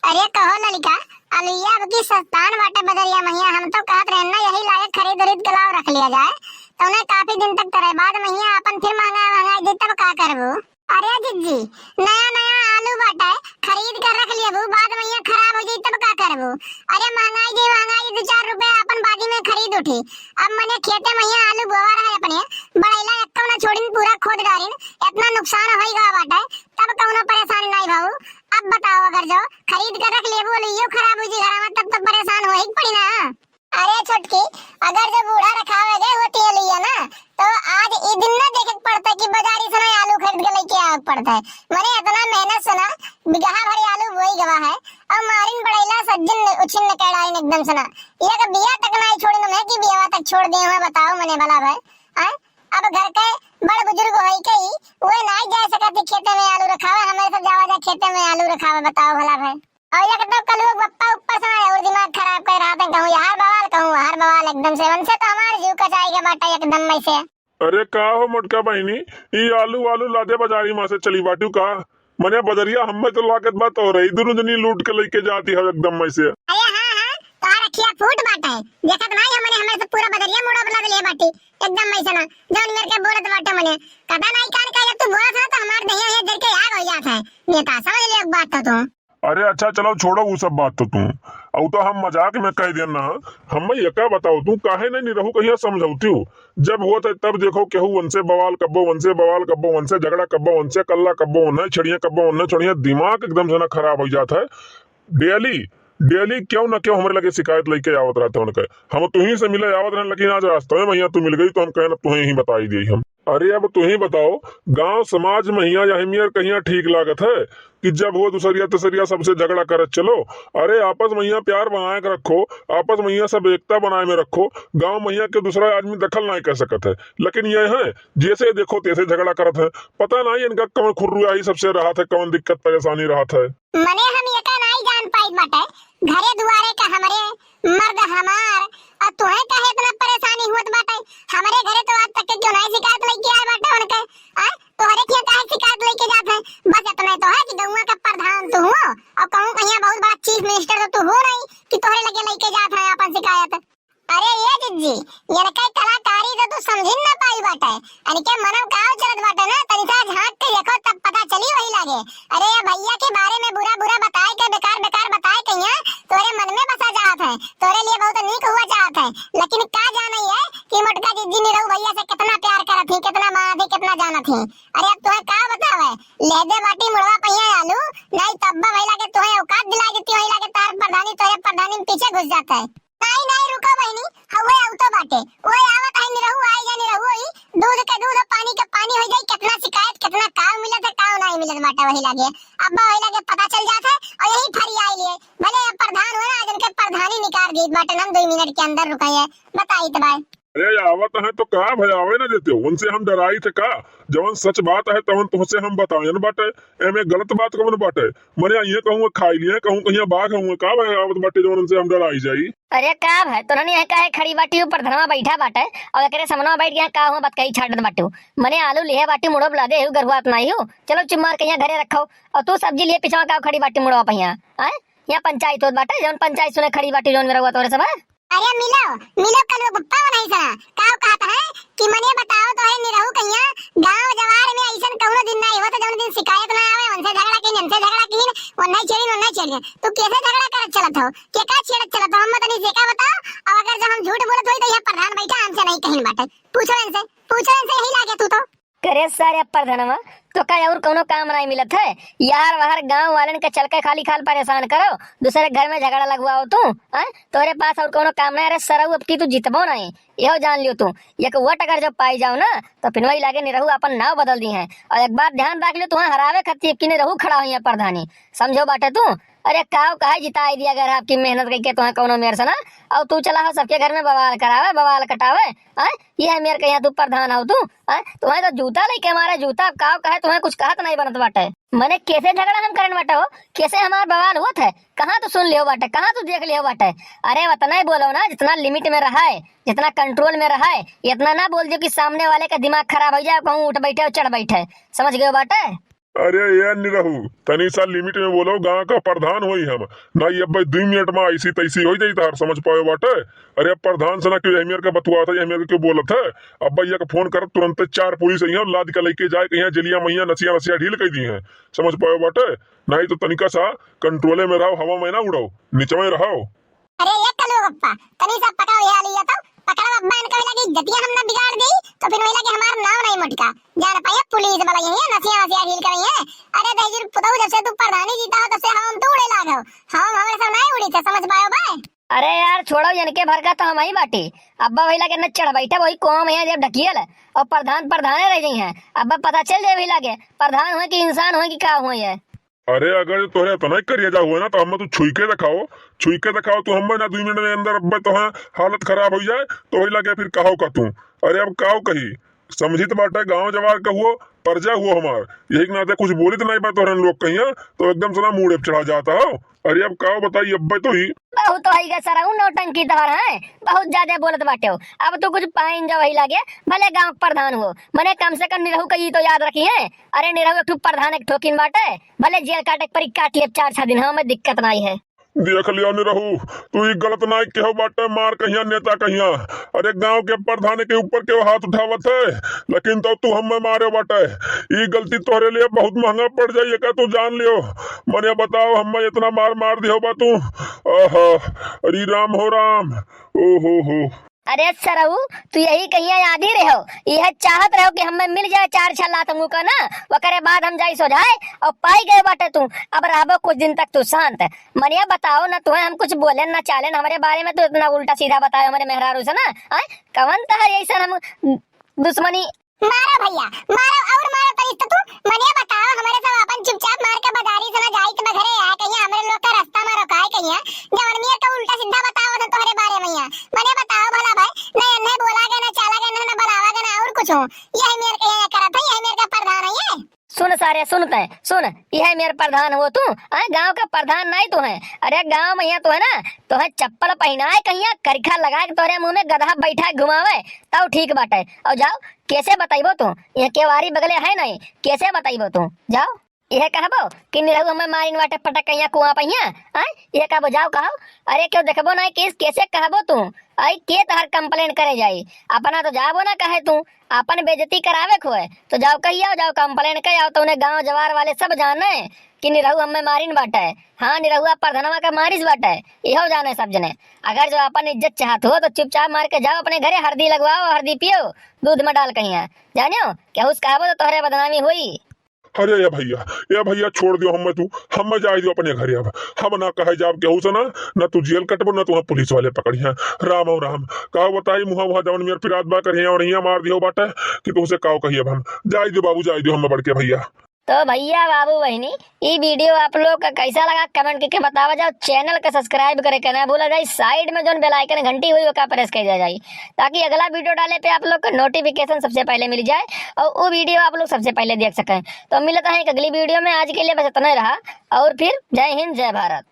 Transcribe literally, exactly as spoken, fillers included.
अरे कहो ललिका, अलुइया अब की सस्तान बाटे बजरिया महिया, हम तो कहत रहेन ना यही लायक खरीद उरीद के लाव रख लिया जाए, तो उन्हें काफी दिन तक तरे, बाद महिया अपन फिर महंगा महंगाई दी तब का करबू? अरे जिज्जी, नया नया आलू बाटे, खरीद कर रख लेबू, बाद महिया खराब हो जाई तब का करबू? अरे महंगाई जी महंगाई, दो चार रुपया अपन बाजी में खरीद उठी। अब मने खेते महिया आलू बोवा रहे अपने, बड़ैला एक्को ना छोड़िन, पूरा खोद डारिन, इतना नुकसान होई गा बाटे, तब कौनो परेशानी नहीं भाऊ। अब बताओ, अगर जो खरीद कर रख लेबू, अलुइयो खराब हो जी घरा में, तब तो परेशान हो ही पड़ी ना। अरे छोटकी, अगर जो बूढ़ा रखावे गए होती है लुइया ना, तो आज ई दिन ना देखे के पड़ता कि बाजारी से ना आलू खरीद के लेके आवे के पड़ता है। मने इतना मेहनत से ना बिगहा भरी आलू बोई गवा है, और मारिन बड़ैला सज्जिन उछिन न कैलाइन एकदम से ना, एक बिया तक ना छोड़िन उन्हें कि बियावा तक छोड़ दिए हुए, बताओ मने भला भाई। आय? अब घर के बड़ बुजुर्ग होई के ही वे नाई जा सकत खेते में आलू रखावे, हमें सब जावा जा खेते में आलू रखावे, बताओ भला भाई। और एक तो कलुआ बप्पा ऊपर से आए और दिमाग खराब कर रहा था, कहूँ यार बवाल, कहूँ यार बवाल, एकदम से उनसे तो हमारे जीव कचाई के बाटा एकदम में से। अरे का हो मोटका बहिनी, ई आलू वालू लादे बाजारी मा से चली बाटू का? मने बजरिया हमें तो लागत बा तोहरे, ई दुनू जनी लूट के लेके जाती है एकदम में से। अरे हाँ, हाँ, तोहर अखिया फूट बाटे, देखत नाई हमने, हमें से पूरा बजरिया मुड़ा बला देले बाटे, एकदम में से ना, जौन मेरे के बोलत बाटे मने, कदा नाई कान का जब तू बोलत है तो हमार दहिया है जर के आग हो जात है, नेता समझ ले एक बात तो तू। अरे अच्छा, चलो छोड़ो उ सब बात तो तू। अउ तो हम मजाक में कह देन ना। हमें एका बताओ, तू काहे नहीं निरहू कहिया समझौती हो? जब होत है तब देखो केहू उनसे बवाल कब्बो, उनसे बवाल कब्बो, उनसे झगड़ा कब्बो, उनसे कल्ला कब्बो, उन्हें छड़िया कब्बो, उन्हें छड़िया, दिमाग एकदम से ना खराब हो जात है। डेली, डेली क्यों ना क्यों हमरे लगे शिकायत लेके आवत रहते उनके। हम तुहीं से मिले आवत रहन, लेकिन आज रास्ते में भैया तू मिल गई तो हम कहन अब तुहें ही बताई दी हम। अरे अब तुहीं बताओ, गांव समाज महिया या हिमियर कहिया ठीक लागत है कि जब वो दूसरिया तीसरिया सबसे झगड़ा करत चलो? अरे आपस महिया प्यार बनाए के रखो, आपस महिया सब एकता बनाए में रखो। गांव महिया के दूसरा आदमी दखल नाई कर सकत है, लेकिन ये है जैसे देखो तैसे झगड़ा करत है। पता नाई इनका कौन खुर्रुआही सबसे रहत है, कौन दिक्कत परेशानी रहत है। मने हम एका नाई जान पाइत बाटे, घरे दुआरे का हमरे, मर्द हमार, अउ तुहे काहे इतना परेशानी हुअत बाटे? हमरे घरे तो आज तक के क्यों नाई शिकायत लेके आए बाटे उनके, आय? तोहरे किया काहे शिकायत लेके जात है? बस इतना तो है कि गौवा का प्रधान तू हो, अउ कहूँ कहिया बहुत बड़ा chief minister तो तू हो नहीं कि तोहरे लगे लेके जात है अपन शिकायत। अरे ये जिज्जी, इनके कलाकारी तो तू समझिन ना पाई बाटे। इनके मनम काव चलत बाटे ना, तनी सा झांक के देखो तब पता चली वही लागे। अरे ये भैया के बारे में बुरा बुरा बताए के, बेकार बेकार बताए के यहाँ तोरे मन में बसा जात है, तोरे लिए बहुत नीक हुआ चाहत है, लेकिन का जाने ये कि मोटका जिज्जी निरहू भैया से कितना प्यार करत ही, कितना मानत ही, कितना जानत ही। अरे अब तुहे का बतावे, ले दे बाटी मुड़वा पहिया आलू, नहीं तब्बा भैला के तुहे औकात दिला देती, वही लागे तार प्रधानी तोरे प्रधानी में पीछे घुस जात है। नाई, नाई, रुको बहिनी, हउवे आवतो बाटे। ओए आवत है निरहू, आई जा निरहू, ई दूध के दूध, पानी के पानी हो जाई। कितना शिकायत, कितना काव मिलत है, काव नाई मिलत बाटे वही लागे। अब्बा वही लागे पता चल जात है और यही फरी आई लिए। भले अब प्रधान हो ना, आज इनके प्रधानी निकाल दी बाटे, हम दो मिनट के अंदर रुकाइए, बताई तो भाई। अरे आवत है तो का भय आवे ना देते हो, उनसे हम डराई थे का? जवन सच बात है तवन तुमसे हम बतायन बाटे, एमे गलत बात कवन बाटे? मने ये कहूँ खाई लिए, कहूँ कहिया बाघ हुए का भय आवत बाटे जवन उनसे हम डराई जाई? अरे का भाई, तोहनी यहाँ काहे खड़ी बाटी? ऊपर धनवा बैठा बाटे और एकरे समनवा बैठ के यहाँ का हुआ बतकही छाटत बाटू। मने आलू लिहे बाटी मुड़ो बुला दे, हु गरुआत नाही हु। चलो चुप मार के यहाँ घरे रखो। और तू सब्जी लिए पिछवा का खड़ी बाटी मुड़वा पहिया? आय? यहाँ पंचायत होत बाटे, जौन पंचायत सुने खड़ी बाटी जौन मेरा हुआ तोरे सब है। अरे मिलो, मिलो कलुआ बप्पा वो नहीं सना। का कहत है कि मने बताओ तो है निरहू कहिया गांव जवार में ऐसन कौनो दिन नहीं होता जौन दिन शिकायत ना आवे, उनसे झगड़ा कीन, इनसे झगड़ा कीन, उन्हें छेड़िन, उन्हें छेड़िन। तू कैसे झगड़ा करत चलत हो? के का छेड़त चलत हो? हम तनी से का बताओ। और अगर जो हम झूठ बोलत होई तो यह प्रधान बैठा हमसे नहीं कहिन बाटे। पूछो इनसे, पूछो इनसे, यही लागे तू तो। करे सारे प्रधानवा, तो का और कौनो काम नहीं मिलत है? यार वाहर गांव वालन के चल के खाली खाल परेशान करो, दूसरे घर में झगड़ा लगवाओ तू, हैं? तोरे पास और कौनो काम नहीं। अरे सरऊ, अब की तू जितबो नहीं, यो जान लियो तू। एक वोट अगर जब पाई जाओ ना, तो फिर वही लागे निरहू अपन नाव बदल दी हैं। और एक बात ध्यान रख लियो, तुम्हें हरावे खातिर अब की निरहू खड़ा हुई है प्रधानी, समझो बाटे तू। अरे काव काहे जिताई दिया अगर आपकी मेहनत करके तुम्हें कौनो मेर से ना, और तू चला हो सबके घर में बवाल करावे, बवाल कटावे, हैं? ये है मेरे के यहाँ तू प्रधान हो तू, हैं? तुम्हें तो जूता लेके मारे जूता, काव काहे तुम्हें कुछ कहत नहीं बनत बाटे। मने कैसे झगड़ा हम करन बाटे हो, कैसे हमार बवाल होत है, कहाँ तू सुन लियो बाटे, कहाँ तू देख लियो बाटे? अरे उतना ही बोलो ना जितना लिमिट में रहा है, जितना कंट्रोल में रहा है, इतना ना बोल दियो कि सामने वाले का दिमाग खराब हो जाए, कहूँ उठ बैठे और चढ़ बैठे, समझ गए बाटे? अरे ए निरहू, तनी सा limit में बोलो, गाँव का प्रधान होई हम। ना ये अब्बे दुइ मिनट में ऐसी तैसी होइ जाई तहार, समझ पायो बाटे। अरे अब प्रधान से ना क्यों यही मेर का बतुआत है, यही मेर का क्यों बोलत है। अब्बे ये का फोन कर, तुरंत चार पुलिस अइहैं, लाद के लइके जाए कहिहैं जेलिया महिया, नसिया नसिया ढील कइ दिहैं, समझ पायो बाटे। नहीं तो तनिका सा control में रहो, हवा में ना उड़ो, नीचे में रहो। अरे ये कलू पप्पा, तनी सा पकड़ो ये लिया तो, पकड़ो अब्बा, इनका भी लगी इज्जतिया हम ना बिगाड़ दी, तो फिर वही लगे हमार नाव नहीं मोटका। जान पाए पुलिस वाला यही है, नसिया वसिया ढील कर रही है। अरे दहिजर पुतऊ, जब से तू प्रधानी जीता हो, तब से हम तो उड़े लाग हो। हम हमारे सब नहीं उड़ी थे, समझ पायो बे? अरे यार छोड़ो, इनके भर का तो हम ही बाटी। अब्बा वही लगे न चढ़ बैठे, वही कुआं में है जब ढकियल, और प्रधान प्रधाने रह गई हैं। अब्बा पता चल जाए वही लगे प्रधान हुए कि इंसान हुए कि का हुए है। अरे अगर तोहरे इतना ही करिया जा हुआ ना, तो हमें तू छुई के दिखाओ, छुई के दिखाओ तू हमें ना, दुई मिनट में अंदर अब्बे तोहे हालत खराब हो जाए, तो वही लगे फिर कहो का तू। अरे अब काओ कही, समझित बाटे गाँव जवार का हुओ, परजा हुओ हमार, यही के नाते कुछ बोलित नहीं बा तोहरन लोग कहिया, तो एकदम से ना मूड़े पे चढ़ा जाता हो। अरे अब काओ बताई अब्बे तो ही। बहुत हो गए सरऊ नौटंकी तोहर है, बहुत ज्यादा बोलत बाटे हो। अब तू कुछ पाइन जो वही लगे, भले गाँव के प्रधान हो, मने कम से कम निरहू का ई तो याद रखी है। अरे निरहू एक ठो प्रधान एक ठोकिन बाटे, भले जेल काटे के परी काट ले चार छह दिन, हाँ, हमें दिक्कत नहीं है। देख लियो निरहू, तू ई गलत नहीं केहो बाटे, मार कहिया नेता कहिया। अरे गाँव के प्रधान के ऊपर केहो हाथ उठावत है, लेकिन तो तू हमें मारे बाटे। ई गलती तोहरे लिए बहुत महंगा पड़ जाई, एका तू जान लियो। मने बताओ हमें इतना मार मार दियो बा तू। आहा, अरे राम हो राम, ओ हो हो। अरे सरऊ, तू यही कहिया आधी रहो, यह चाहत रहो कि हमें मिल जाए चार छह लात मुँह का ना, ओकरे बाद हम जाई सोझाए, और पाई गए बाटे तू। अब रहबो कुछ दिन तक तू शांत। मनिया बताओ ना, तुम्हें हम कुछ बोले ना चाले ना, हमारे बारे में तू इतना उल्टा सीधा बताओ हमारे मेहरारू से ना। आय, कवन तहर ऐसा हम दुश्मनी? मारो भैया, मारो और मारो तनी तो तू। मनिया बताओ, हमारे सब अपन चुपचाप मार के बाजारी से ना जाई तो घरे आए कहिया, हमरे लोग का रास्ता में रोकाए कहिया। जवन मियर का उल्टा सीधा बताओ तो तोहरे बारे में यहाँ। मनिया बताओ भला भाई, नहीं अन्ने बोला गया, ना चाला गया, ना, ना बुलावा गया, ना और कुछ हो। यही मेर के यहाँ करत है, यही मेर का प्रधान है ये। सुन सारे, सुन तै, सुन, यह मेर प्रधान हो तू, आय गाँव का प्रधान नहीं तू है। अरे गाँव में यहाँ तो है ना, तो है चप्पल पहनाए कहिया, करिखा लगाए के तोरे मुँह में गधा बैठा घुमावे, तब ठीक बाटे। और जाओ, कैसे बताइबो तू? यह केवारी बगले है नहीं, कैसे बताइबो तू? जाओ, यह कहबो कि निरहू हमें मारिन बाटे पटक कहिया कुआं पहिया, आय? यह कहबो, जाओ कहो, अरे क्यों देखबो नहीं केस, कैसे कहबो तू? आई के तहर complain करे जाई? अपना तो जाबो ना कहे तू, अपन बेइज्जती करावे खोए, तो जाओ कहिया, जाओ complain कर आओ, तो उन्हें गाँव जवार वाले सब जाने कि निरहू हमें मारिन बाटे। हाँ, निरहुआ प्रधनवा का मारिस बाटे, इहो जाने सब जने। अगर जो अपन इज्जत चाहत हो तो चुपचाप मार के जाओ अपने घरे, हरदी लगवाओ, हरदी पियो, दूध में डाल कहिया। जानियो, केहू से कहबो तो तोहरे बदनामी होई। अरे ए भैया, ए भैया, छोड़ दियो हमें तू, हमें जाए दियो अपने घरे अब। हम ना कहे जाब केहू से ना, ना तू जेल कटबो, ना तुहा पुलिस वाले पकड़िया। राम और राम, का बताई मुहा वहा जवन मेर पिरात बा करिया और हिया मार दियो बाटे कि तुहसे काव कही अब हम। जाए दियो बाबू, जाए दियो हमें बड़के भैया। तो भैया, बाबू, बहिनी, ई video आप लोग का कैसा लगा, comment करके बतावा जाओ। Channel का subscribe करे के ना भूला जाए। Side में जौन bell icon घंटी हुई, ओका press कर दिया जाए, ताकि अगला video डाले पे आप लोग को notification सबसे पहले मिल जाए और वो video आप लोग सबसे पहले देख सकें। तो मिलता है एक अगली video में। आज के लिए बस इतना ही रहा और फिर जय हिंद, जय भारत।